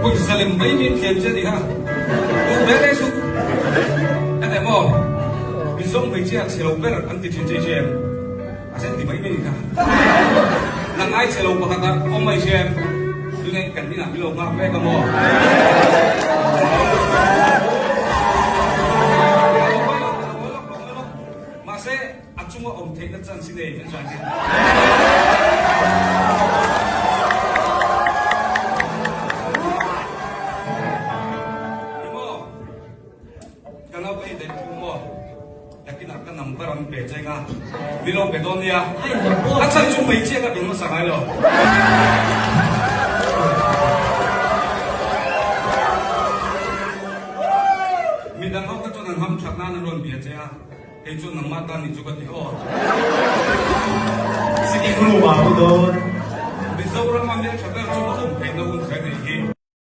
Pawisa lem mai min thiam che ni kha. Duh ve reng suh. Ene maw? Mizo hmeichhia chhe lo ber an ti thin che che em? A sen ti mai mai ni kha. Nang ai chhe lo pakhat a awm mai che em? Tunge kan inah min lo nghak mek a maw? Mahse, a chunga awm theihna chance i nei kan hria ang. Ni maw? Ka nau ei daih thu maw? Nakinah ka number an pe cheng a, min lo pe dawn nia. A chhan chu hmeichhia ka ding hmasa ngai lo. Midang ho kha chuan an ham that nan an rawn bia che a. Kei chu nangmah tan ni chu ka ti aw. Sitting room ah pu dawn. Mizoram a hmeltha ber chu ka awm theihna hun ka nei hi.